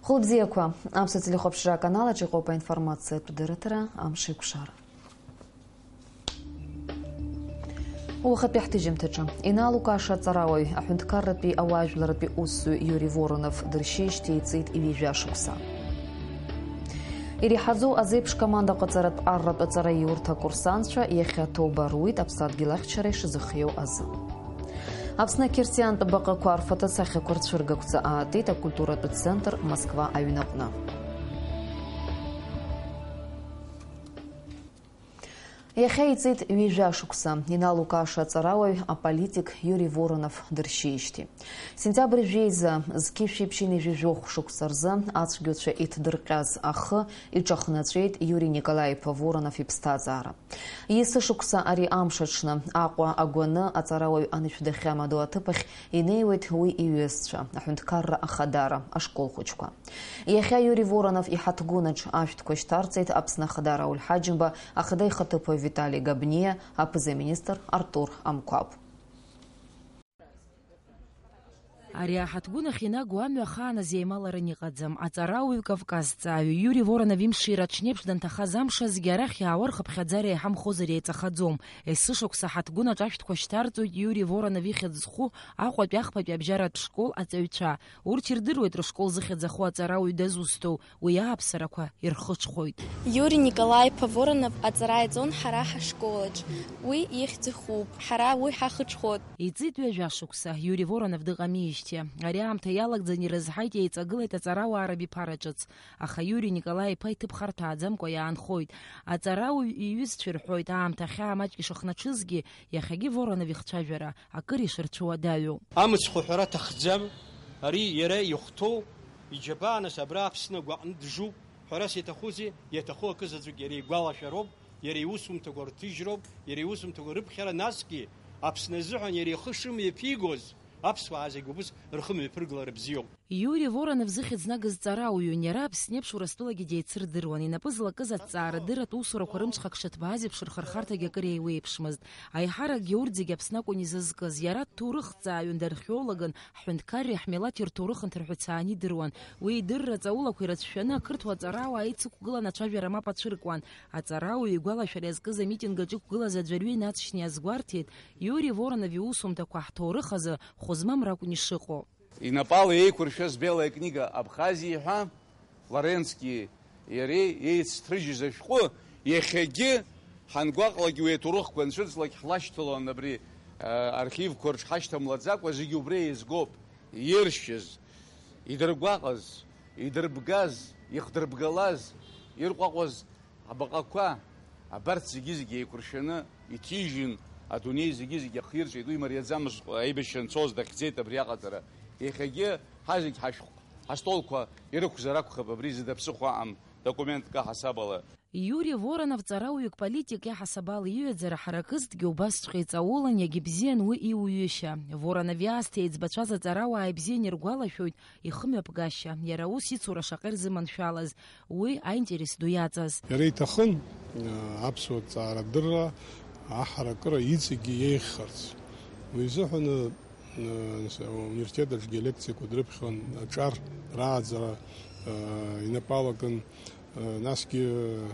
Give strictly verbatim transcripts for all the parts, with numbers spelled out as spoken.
Хәылбзиақәа, Аԥсуа телехәаԥшра аканалаҿ иҟоуп аинформациатә дырраҭара Амшеикәшара. Уахатәи ҳҭыжьымҭаҿы. Иналукаша аҵарауаҩ, аҳәынҭқарратәи ауаажәларратәи усзуҩ Иури Воронов дыршьеижьҭеи иҵит ҩажәа шықәса. Иреиҳаӡоу азеиԥш команда ҟаҵаратә арратә аҵараиурҭа акурсантцәа иахьа ҭоуба руит аԥсадгьыл ахьчара ишазыхиоу азы. Аԥсны ақьырсиантә баҟақәа рфотосахьақәа рцәыргақәҵа аатит акультуратә центр Москва аҩнаҟны. Иахьа иҵит ҩажәа шықәса, иналукааша аҵарауаҩ, аполитик Иури Воронов дыршьеижьҭеи. Сентиабр жәеиза, зқьи жәшәи ԥшьынҩажәи жәохә шықәса рзы ацәгьоуцәа иҭдырҟьаз ахы иҿахнаҵәеит Иури Николаи-иԥа Воронов иԥсҭазаара. Есышықәса ари амш аҽны, Аҟәа агәаны аҵарауаҩ анышә дахьамадоу аҭыԥ ахь инеиуеит уи иҩызцәа, аҳәынҭқарра ахадара, ашкол хәыҷқәа. Иахьа Иури Воронов иҳаҭгәынаҿ ашәҭқәа шьҭарҵеит Аԥсны Ахадара Ауль Ҳаџьымба, ахада ихаҭыԥуаҩ Витали Габниа, аԥыза-министр Артур Амқәаб. Ари аҳаҭгәын ахь инагоу амҩа ахааназ еималаран иҟаӡам. Аҵарауаҩ кавказҵааҩ Иури Воронов имшира аҽнеиԥш данҭахаз амш азгьы арахь иаауа рхыԥхьаӡара иаҳамхозар еиҵахаӡом. Есышықәса аҳаҭгәын аҿы ашәҭқәа шьҭарҵоит Иури Воронов ихьӡ зху Аҟәатәи ахԥатәи абжьаратә школ аҵаҩцәа. Урҭ ирдыруеит рышкол зыхьӡахо аҵарауаҩ дазусҭоу, уи ааԥсарақәа ирхыҽхәоит. Иури Николаи-иԥа Воронов аҵара иҵон ҳара ҳашколаҿ. Уи ихьӡ ихуп, ҳара уи ҳахыҽхәоит. Иҵит ҩажәа шықәса, Иури Воронов дыҟамижьҭеи. Ари аамҭа иалагӡаны ирызҳаит, еиҵагылеит аҵарауаа рабиԥара ҿыц. Аха Иури Николаи-иԥа иҭыԥ харҭәааӡамкәа иаанхоит. Аҵарауаҩ иҩызцәа ирҳәоит, аамҭа ахьаа маҷк ишыхнаҽызгьы, иахьагьы Воронов ихцәажәара акыр ишырцәуадаҩу. Амыцхә ҳәара аҭахӡам, ари иара ихәҭоу иџьабаа, нас абра Аԥсны агәаҟны дыжуп. Ҳәарас иаҭахузеи? Иаҭаху акы заҵәык иара игәалашәароуп, иара иусумҭақәа рҭыжьроуп, иара иусумҭақәа рыԥхьара, насгьы Аԥсны азыҳәан иара ихы шымҩаԥигоз, аԥсуаа зегь убыс рхы мҩаԥыргалара бзиоуп. Иури Воронов зыхьӡ нагыз ҵарауаҩын, иара Аԥсны еиԥш Урыстәылагьы деицырдыруан, инапы злакыз аҭҵаарадырратә усурақәа рымҽхак шыҭбааз еиԥш рхырхарҭагьы акыр еиуеиԥшмызт. Аиҳаракгьы урҭ зегь Аԥсны акәын изызкыз, иара дҭоурыхҭҵааҩын, дархеологын, ҳҳәынҭқарреи ҳмилаҭи рҭоурых анҭырҳәцааны идыруан. Уи идырра ҵаулақәа ирацәшәаны, ақырҭуа аҵарауаа ицықәгылан ацәажәара мап ацәыркуан. Аҵарауаҩ игәалашәара иазкыз амитинг аҿы иқәгылаз аӡәырҩы инаҵшьны иазгәарҭеит, Иури Воронов иусумҭақәа ҳҭоурых азы хәы змам ракәын ишыҟоу. Инапала еиқәыршәаз Белая книга Абхазии ҳәа Флоренски иареи еицҭрыжьыз ашәҟәы иахьагьы ҳангәаҟлак, уи аҭоурыхқәа анцәыӡлак ҳлашьҭалон абри, а, архивқәа рҿы ҳашьҭамлаӡакәа, зегьы убри еизгоуп. Иршьыз, идыргәаҟыз, идырбгаз, ихдырбгалаз, ирҟәаҟәаз абаҟақәа, абарҭ зегьы-зегьы еиқәыршәаны иҭижьын, адунеи зегьы-зегьы ахирҵәеит, уи мариаӡамызт, аибашьра анцоз дахьӡеит абри аҟаҵара. Иахьагьы ҳазегь ҳашәҟәқәа, ҳастолқәа ирықәзар акәхап, абри зда ԥсыхәа аҟам документк аҳасабала. Иури Воронов ҵарауаҩык, политик иаҳасабала иҩаӡара ҳаракызҭгьы убасҵәҟьа иҵаулан, иагьыбзиан уи иуҩышьа. Воронов иаасҭа еиҵбацәаз аҵарауаа ибзиан иргәалашәоит, ихымҩаԥгашьа, иара аус ицура шаҟа ирзыманшәалаз, уи аинтерес ду иаҵаз. Иара иҭахын, э, аԥсуа ҭҵаарадырра аҳаракыра иҵегьы иеиӷьхарц. Уи изыҳәаны, э, университет аҿгьы алекциақәа дрыԥхьон, аҿар рааӡара, э, инапы алакын, э, насгьы, э,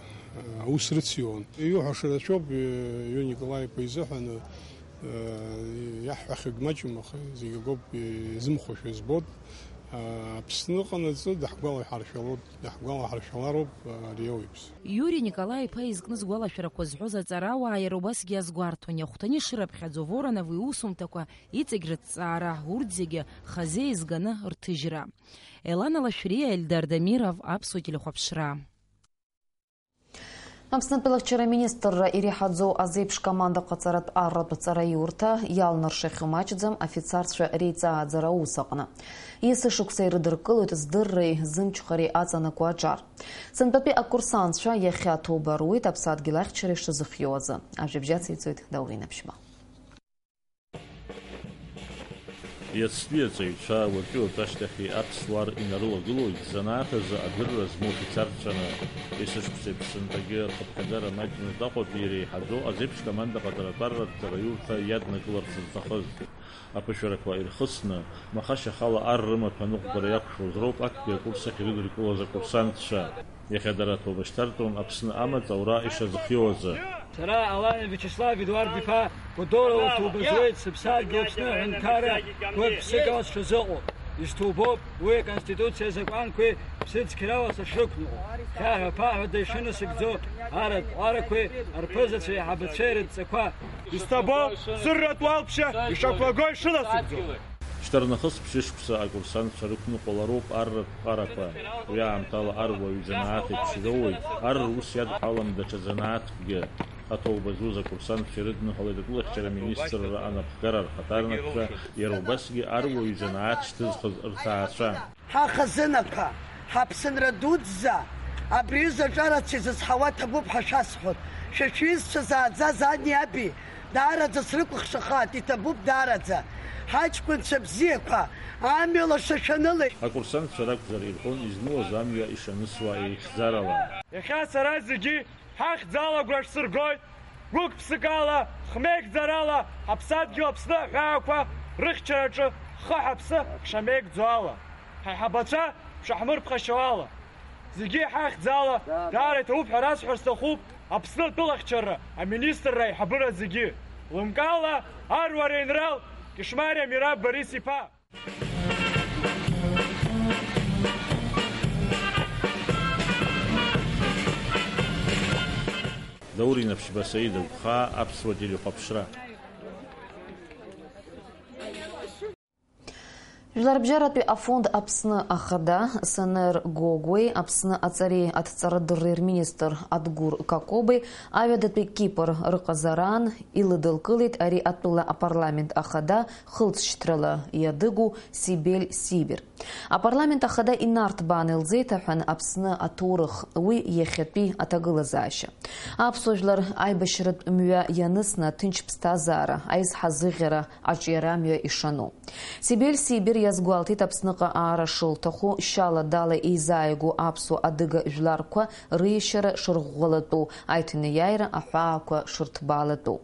аус рыцион. Иуҳәаша рацәоуп, э, Иури Николаи-иԥа изыҳәаны, Иаҳҳәахьоугь маҷым, аха зегь акоуп, изымхошәа збоит. Аԥсны ыҟанаҵы даҳгәалаҳаршәалоит, даҳгәалаҳаршәалароуп ари ауаҩԥс. Иури Николаи-иԥа изкны згәалашәарақәа зҳәоз аҵарауаа иара убасгьы азгәарҭон, иахәҭаны ишырыԥхьаӡо Воронов иусумҭақәа иҵегь рыҭҵаара, урҭ зегьы хазы еизганы рҭыжьра. Елана Лашәриа, Ельдар Дамиров, Аԥсуа телехәаԥшра. Аԥснытәи алахьчара министрра иреиҳаӡоу азеиԥш команда ҟаҵаратә арратә ҵараиурҭа иалнаршахьоу маҷӡам афицарцәа реиҵааӡара аус аҟны. Есышықәса ирыдыркылоит здырреи зымчхареи аҵанакуа аҿар. Сынтәатәи акурсантцәа иахьа ҭоуба руит аԥсадгьыл ахьчара ишазыхиоу азы. Ажәабжь ациҵоит Даур Инаԥшьба. Иацтәи аҵаҩцәа уаҵәы-уаҵәашьҭахьи аԥсуаа инарылагылоит занааҭ азы адырра змоу афицарцәаны. Есышықәсеиԥш сынтәагьы рхыԥхьаӡара маҷны Аҟәатәи иреиҳаӡоу азеиԥш команда ҟаҵаратә арратә ҵараиурҭа иаднакыларц зҭахыз. Аԥышәарақәа ирхысны, маха шьахала ар рымаҭәа аныҟәгара иақәшәоз роуп актәи акурс ахь ирыдыркылоз акурсантцәа. Иахьа дара аҭоуба шьҭарҵон Аԥсны амаҵ аура ишазыхиоз азы. Сара Алана Виачеслав Едуард-иԥа Гәдоуроуп, ҭоуба зуеит, сыԥсадгьыл Аԥсны аҳәынҭқарра гәык-ԥсыкала сҽазыҟоуп. Исҭоубоуп уи Аконституциа азакәанқәеи ԥсыцқьарала сышрықәныҟәо, хьаҳәа-ԥаҳәада ишынасыгӡо аратә ҟәарақәеи арԥызацәеи аиҳабацәеи рыдҵақәа. Исҭабо, сырратә уалԥшьа ишақәнаго ишынасыгӡо. Шьҭарнахыс ԥшьышықәса акурсантцәа рықәныҟәалароуп арратә ҟарақәа. Уи аамҭала ар уаҩ занааҭ еиԥш ироуеит, ар рус иадҳәалам даҽа занааҭкгьы. Аҭоуба зуз акурсантцәа ирыдныҳәалеит атәылахьчара министрра анапхгара рхаҭарнакцәа, иара убасгьы ар уаҩ занааҭ шьҭызхыз рҭаацәа. Ҳахазынақәа, ҳаԥсынра дуӡӡа, абри аҩыза аҿарацәа изызҳауа ҭабуп ҳәа шәасҳәоит. Шәа шәҩызцәа зааӡаз ани аби даараӡа срыкәыхшахааит, иҭабуп даараӡа. Ҳаҷкәынцәа бзиақәа, амҩа лаша шәанылеит. Акурсантцәа ракәзар ирҳәон измуаз амҩа ишанысуа еихьӡарала. Иахьа сара зегьы ҳахьӡала агәра шәсыргоит, гәык-ԥсыкала, хмеигӡарала, ҳаԥсадгьыл Аԥсны аҳәаақәа рыхьчараҿы ҳхы-ҳаԥсы ҳшамеигӡо ала. Ҳаиҳабацәа шәаҳмырԥхашьауала. Зегьы ҳахьӡала, даара иҭабуп ҳәа расҳәар сҭахуп Аԥсны атәылахьчара аминистрра аиҳабыра зегьы. Лымкаала, аруаа реинрал, Кьышмариа Мираб Борис-иԥа. Даур Инаԥшьба, Саид Агәхаа, Аԥсуа телехәаԥшра. Жәларбжьаратәи афонд Аԥсны ахада Санер Гогәеи Аԥсны аҵареи аҭҵарадырреи рминистр Адгәыр Какобеи аҩадатәи Кипр рыҟазараан илыдылкылеит ари атәыла апарламент ахада хылҵшьҭрала иадыгу Сибель Сибер. Апарламент ахада инарҭбааны илзеиҭаҳәан Аԥсны аҭоурых, уи иахьатәи аҭагылазаашьа. Аԥсуа жәлар аибашьратә мҩа ианысны аҭынч ԥсҭазаара, аизҳазыӷьара аҿиарамҩа ишану. Сибель Сибер иазгәалҭеит Аԥсныҟа аара шылҭаху, шьала дала еизааигәоу аԥсуа адыга жәларқәа рыешьара шырӷәӷәалатәу, аиҭанеиааира аҳәаақәа шырҭбаалатәу.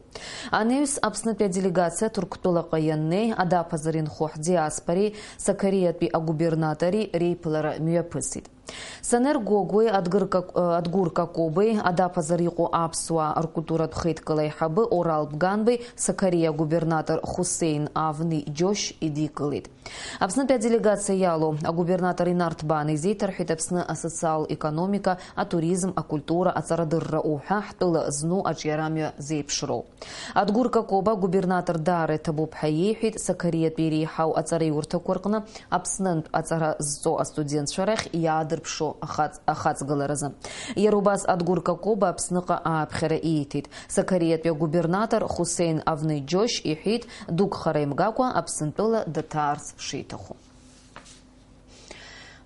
Анаҩс Аԥснытәи аделегациа Ҭырқәтәылаҟа ианнеи, адаԥазар инхо ҳдиаспореи Сақариатәи агубернатори реиԥылара мҩаԥысит. Санер Гогәеи Адгәыр Как-, Адгәыр Какобеи адаԥазар иҟоу аԥсуаа ркультуратә хеидкыла аиҳабы Орал Бганбеи Сақариа агубернатор Хусеин Авни Џьошь идикылеит. Аԥснытәи аделегациа иалоу агубернатор инарҭбааны изеиҭарҳәеит Аԥсны асоциал-економика, атуризм, акультура, аҵарадырра уҳәа ҳтәыла зну аҿиарамҩа зеиԥшроу. Адгәыр Какоба агубернатор даара иҭабуп ҳәа иеиҳәеит Сақариатәи иреиҳау аҵараиурҭақәа рҟны Аԥснынтә аҵара зҵо астудентцәа рахь иаадырԥшуа ахаҵ-, ахаҵгыларазы. Иара убас Адгәыр Какоба Аԥсныҟа ааԥхьара ииҭеит. Сақариатәи агубернатор Хусеин Авни Џьошь иҳәеит, дук хара имгакәа Аԥсынтәыла даҭаарц шиҭаху.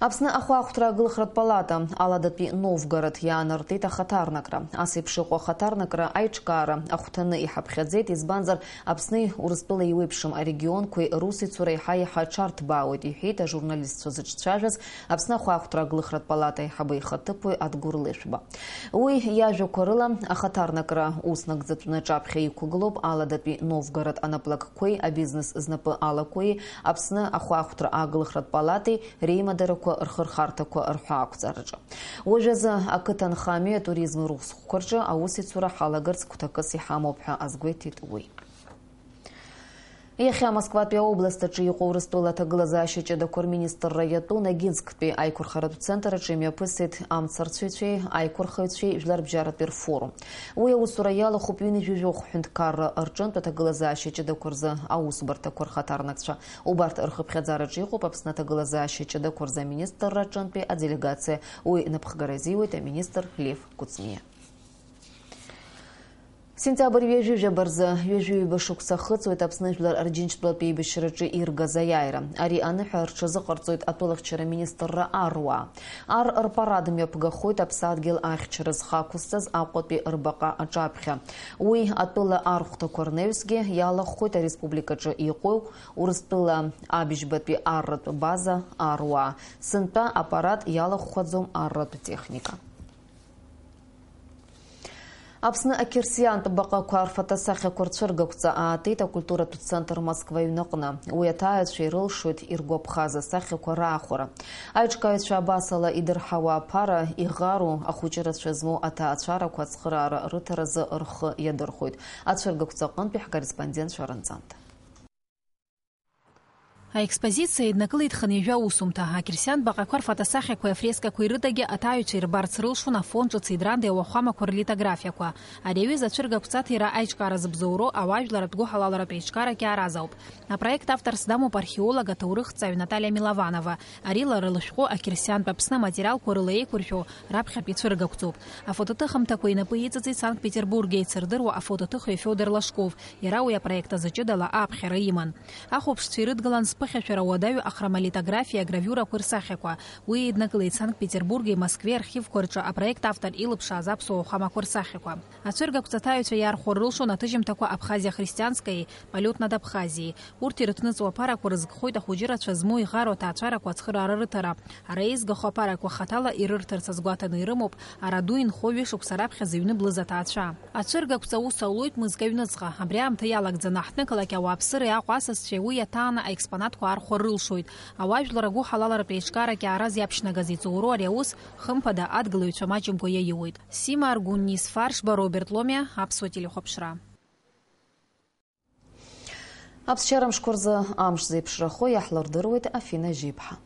Аԥсны ахәаахәҭра агылхратә палата Аладатәи Новгород иаанартит ахаҭарнакра. Ас еиԥш иҟоу ахаҭарнакра аиҿкаара ахәҭаны иҳаԥхьаӡеит, избанзар, Аԥсни Урыстәылеи еиуеиԥшым арегионқәеи русеицура еиҳа-еиҳа аҽарҭбаауеит, иҳәеит ажурналистцәа зыҿцәажәаз Аԥсны ахәаахәҭра агылхратә палата аиҳабы ихаҭыԥуаҩ Адгәыр Лышәба. Уи иажәақәа рыла, ахаҭарнакра ус нагӡатәны аҿаԥхьа иқәгылоуп Аладатәи Новгород анаплакқәеи абизнес знапы алақәеи Аԥсны ахәаахәҭра агылхратә палатеи реимадарақәа рхырхарҭақәа рҳәаақәҵараҿы. Уажәазы ақыҭанхамҩеи атуризми русхәқәа рҿы аусеицура ҳалагарц гәҭакыс иҳамоуп ҳәа азгәеиҭеит уи. Иахьа Москватәи аобласт аҿы иҟоу Урыстәыла аҭагылазаашьа ҷыдақәа рминистрра иатәу Ногинсктәи аиқәырхаратә центр аҿы имҩаԥысит амцарцәаҩцәеи аиқәырхаҩцәеи жәларбжьаратәи рфорум. Уи аусура иалахәуп ҩынҩажәи жәохә ҳәынҭқарра рҿынтә аҭагылазаашьа ҷыдақәа рзы аусбарҭақәа рхаҭарнакцәа. Убарҭ рхыԥхьаӡараҿы иҟоуп Аԥсны аҭагылазаашьа ҷыдақәа рзы аминистрра аҿынтәи аделегациа. Уи напхгара изиуеит аминистр Лев Кәыҵниа. Сентиабр ҩажәи жәаба рзы ҩажәи ҩба шықәса ахыҵуеит Аԥсны Жәлар Рџьынџьтәылатә еибашьраҿы иргаз аиааира. Ари аныҳәа рҽазыҟарҵоит атәылахьчара министрра аруаа. Ар рпарад мҩаԥгахоит аԥсадгьыл ахьчара зхы ақәызҵаз Аҟәатәи рбаҟа аҿаԥхьа. Уи атәыла архәҭақәа рнаҩсгьы иалахәхоит ареспубликаҿы иҟоу Урыстәыла абыжьбатәи арратә база аруаа. Сынтәа апарад иалахәхаӡом арратә техника. Аԥсны ақьырсиантә баҟақәа рфотосахьақәа рцәыргақәҵа аатит акультуратә центр Москва аҩныҟны. Уи аҭааҩцәа ирылшоит иргәаԥхаз асахьақәа раахәара. Аиҿкааҩцәа абасала идырҳауа аԥара, иӷару, ахәыҷырацәа змоу аҭаацәарақәа ацхыраара рыҭаразы рхы иадырхәоит. Ацәыргақәҵа аҟынтәи ҳкорреспондент Шәаранҵанҭа. Аекспозициа еиднакылеит хынҩажәа аусумҭа. Ақьырсиан баҟақәа рфотосахьақәеи афрескақәеи рыдагьы аҭаҩцәа ирбарц рылшон Афон ҿыц идрандеи ауахәамақәа рлитографиақәа. Ари аҩыза ацәыргақәҵа аҭира аиҿкаара зыбзоуроу ауаажәларратә гәыҳалалратә еиҿкаара Кьааразоуп. Апроект авторс дамоуп археолог, аҭоурыхҭҵааҩ Наталиа Милованова. Ари лара лышәҟәы ақьырсиантә Аԥсны аматериалқәа рыла еиқәыршәо раԥхьатәи цәыргақәҵоуп. Афотоҭыхымҭақәа инапы иҵыҵит Санкт-Петербург еицырдыруа афотоҭыхҩы Фиодор Лашков. Иара уи апроект азы ҷыдала аԥхьара иман. Ахәаԥшцәа ирыдгылан зԥыхьашәара уадаҩу ахромалитографиа агравиурақәа рсахьақәа. Уи еиднакылеит Санкт-Петербурги Москвеи архивқәа рҿы апроект автор илыԥшааз аԥсуа уахәамақәа рсахьақәа. Ацәыргақәҵа аҭаҩцәа иаархәо рылшон аҭыжьымҭақәа Абхазиа христианскаи, Полёт над Абхазией. Урҭ ирыҭныҵуа аԥарақәа рызкхоит ахәыҷырацәа змоу иӷару аҭаацәарақәа ацхыраара рыҭара. Ара еизгахо аԥарақәа хаҭала ирырҭарц азгәаҭаны ирымоуп Араду инхо ҩышықәса раԥхьа зыҩны блыз аҭаацәа. Ацәыргақәҵа аус аулоит мызкы аҩныҵҟа. Абри аамҭа иалагӡаны аҳҭнықалақь ауааԥсыреи Аҟәа асасцәеи уи иаҭааны аекспонатқәа аархәар рылшоит. Ауаажәлар агәыҳалалратә еиҿкаара Кьаараз иаԥшьнагаз иҵоуроу ари аус, хымԥада, адгылаҩцәа маҷымкәа иаиуеит. Сима Аргәынниа, Исфар Шба, Роберт Ломиа, Аԥсуа телехәаԥшра. Аԥсшьара мшқәа рзы амш зеиԥшрахо иаҳлырдыруеит Афина Жьиԥҳа.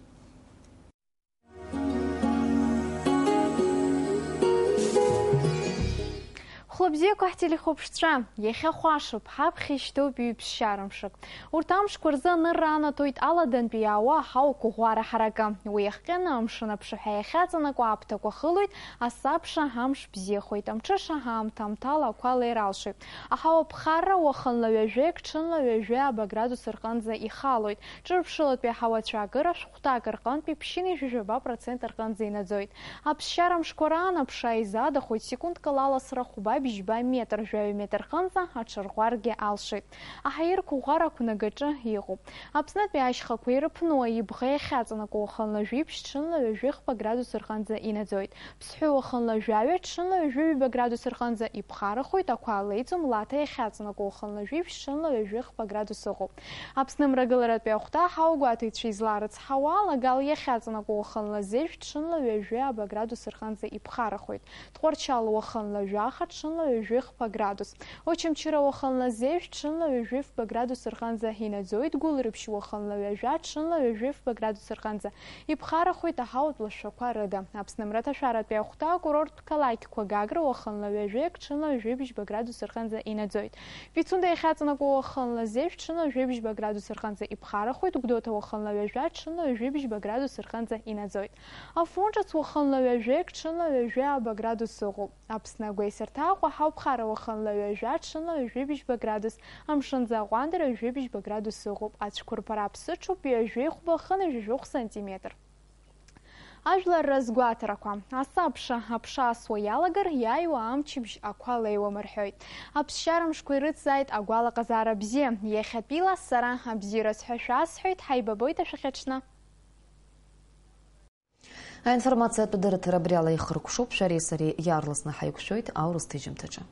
Хәлыбзиақәа ҳтелехәаԥшцәа, иахьа хәашоуп, ҳаԥхьа ишьҭоуп ҩаԥсшьара мшык. Урҭ амшқәа рзы анырра анаҭоит аладантәи иаауа аҳауа қәыӷәӷәара ҳаракы. Уи иахҟьаны амшын аԥшаҳәа иахьаҵанакуа аԥҭақәа хылоит, асабша амш бзиахоит, амҽыша аамҭа-аамҭала ақәа леир алшоит. Аҳауа ԥхарра уахынла ҩажәеик, ҽынла ҩажәи ааба градус рҟынӡа ихалоит. Ҿырԥшылатәи аҳауа цәаакыра шәҟәҭак рҟынтәи ԥшьынҩажәи жәаба процент рҟынӡа инаӡоит. Аԥсшьара мшқәа раан аԥша изаадахоит, секундк ала аласра хәба-бжьба метр, жәаҩа метр рҟынӡа аҽарӷәӷәаргьы алшоит. Аҳаирқәа ӷәӷәара ақәнагаҿы иҟоуп. Аԥснытәи ашьхақәа ирыԥну аибӷа иахьаҵанакуа уахынла жәиԥшь, ҽынла ҩажәи хԥа градус рҟынӡа инаӡоит. Ԥсҳәы уахынла жәаҩа, ҽынла ҩажәи ҩба градус рҟынӡа иԥхарахоит, ақәа леиӡом, Лаҭа иахьаҵанакуа уахынла жәиԥшь, ҽынла ҩажәи хԥа градус ыҟоуп. Аԥсны мрагыларатәи ахәҭа аҳауагәаҭаҩцәа излаарыцҳауа, Алагал иахьаҵанакуа уахынла зежә, ҽынла ҩажәи ааба градус рҟынӡа иԥхарахоит. Тҟәарчал уахынла жәаха, ҽынла ҩажәи хԥа градус. Очамчыра уахынла зежә, ҽынла ҩажәи фба градус рҟынӡа инаӡоит, Гәылрыԥшь уахынла ҩажәа, ҽынла ҩажәи фба градус рҟынӡа иԥхарахоит аҳауатә лашәақәа рыда. Аԥсны мраҭашәаратәи ахәҭа акурорттә қалақьқәа Гагра уахынла ҩажәеик, ҽынла ҩажәи бжьба градус рҟынӡа инаӡоит. Пицунда иахьаҵанакуа уахынла зежә, ҽынла ҩажәи бжьба градус рҟынӡа иԥхарахоит, Гәдоуҭа уахынла ҩажәа, ҽынла ҩажәи бжьба градус рҟынӡа инаӡоит. Афон ҿыц уахынла ҩажәеик, ҽынла ҩажәи ааба градус ыҟоуп. Аԥсны агәеисырҭа Аҟәа ҳауԥхара уахынла ҩажәа, ҽынла ҩажәи бжьба градус, амшын аӡы аҟәандара ҩажәи бжьба градус ыҟоуп, ацәқәырԥара аԥсыҽуп ҩажәи хәба хынҩажәи жәохә сантиметр. Ажәлар разгәаҭарақәа. Асы аԥша, аԥша асуа иалагар, иааиуа амчыбжь ақәа леиуам рҳәоит. Аԥсшьара мшқәа ирыцзааит агәалаҟазаара бзиа. Иахьатәила сара абзиараз ҳәа шәасҳәоит, ҳаибабоит ашәахьаҽны. Аинформациатә дырраҭара абриала ихыркәшоуп, шәареи сареи иаарласны ҳаиқәшәоит аурыс ҭыжьымҭаҿы.